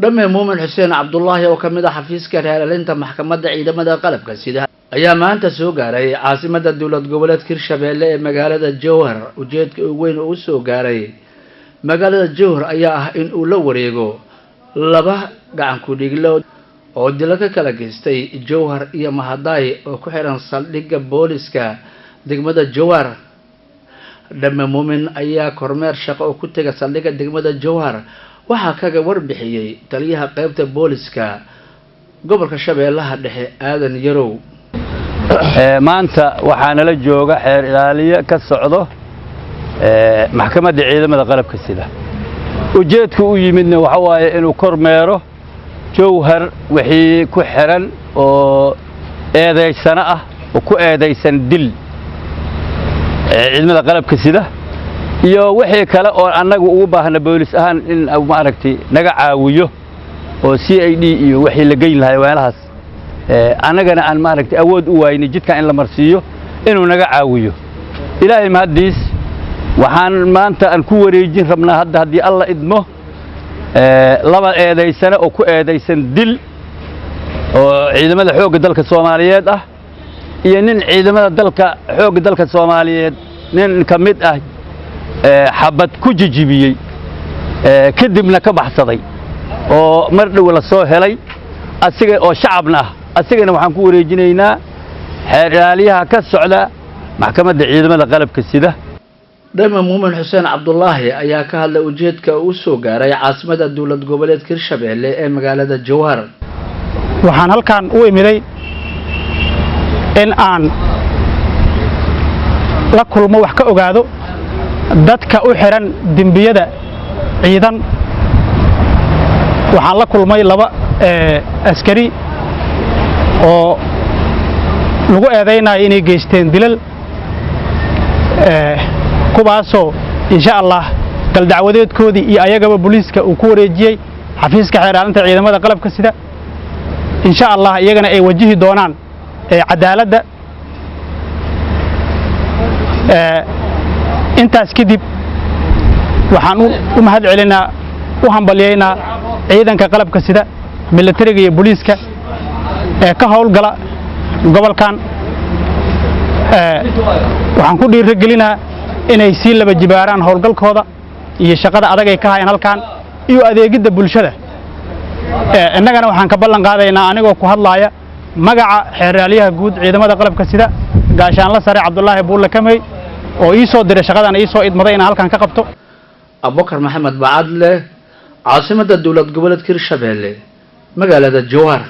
Dhamme Muumin Xuseen Cabdulaahi oo ka mid ah xafiiska xeer-ilaalinta maxkamadda ciidamada qalabka sida ayaa maanta soo gaaray caasimadda dowlad goboleedka Hirshabelle ee magaalada Jowhar. Ujeedka ugu weyn oo u soo gaaray magaalada Jowhar ayaa ah in uu la wareego laba gacan ku dhiigle oo dilo ka kala geystay Jowhar iyo Mahadaay oo ku xiran saldhigga booliska degmada Jowhar. Dhamme Muumin ayaa kormeer shaqo oo ku tega saldhigga degmada Jowhar waxaa kaga warbixiyey taliyaha qaybta booliska gobolka Shabeellaha Dhexe, Aadan Yarow. Maanta waxaa nala jooga xeer ilaaliye ka socdo maxkamadda ciidamada qalabka sida. Ujeedku u yimidna waxa waaye inuu kormeero Jowhar wixii ku xiran oo eedaysano ah oo ku eedaysan dil ciidamada qalabka sida iyo wixii kale oo annagu ugu baahna boolis ahaan in maaragtay naga caawiyo oo CID iyo wixii la geyn lahaa weelahaas, annagana aan maaragtay awood u waaynin jidkan in la marsiiyo, inuu naga caawiyo. Ilaahay mahaddiis, waxaan maanta aan ku wareejin rabnaa hadda, haddii Alla idmo, laba eedaysane oo ku eedaysan dil oo ciidamada xoogga dalka Soomaaliyeed ah iyo nin ciidamada dalka xoogga dalka Soomaaliyeed nin ka mid ah xabad ku jijibiyey, kadibna ka baxsaday oo mar dhow la soo helay asiga oo shacabna ah. Asigana waxaan ku wareejinaynaa xeer ilaaliyaha ka socda maxkamadda ciidamada qalabka sida. Dhame Muumin Xuseen Cabdulaahi ayaa ka hadlay ujeedka uu soo gaaray caasimadda dowlad goboleedka Hirshabelle ee magaalada Jowhar. Waxaan halkan u imiday in aan la kulmo, wax ka ogaado dadka u xiran dembiyada ciidan. Waxaan la kulmay laba askari oo lagu eedaynayo inay geysteen dilal, kuwaasoo insha Allah galdacwadeedkoodii iyo ayagaba booliiska uu ku wareejiyey xafiiska xeer ilaalinta ciidamada qalabka sida. Insha Allah iyagana ay wajihi doonaan cadaaladda. Intaas kadib waxaan u mahad celinaa, u hambalyaynaa ciidanka qalabka sida, militariga iyo booliiska ee ka howlgala gobolkan. Waxaan ku dhiirigelinaa inay sii laba jibaaraan howlgalkooda iyo shaqada adag ay ka hayaan halkan iyo adeegidda bulshada. Innagana waxaan ka ballan qaadaynaa, anigoo ku hadlaaya magaca xeeraalyaha guud ciidamada qalabka sida, gaashaanla sare Cabdulaahi Buulle Kamey, oo ii soo diray shaqadan, ii soo idmaday inaan halkan ka qabto. Abubakar Maxamed Bacadle, caasimadda dowlad goboleedka Hirshabelle, magaalada Jowhar.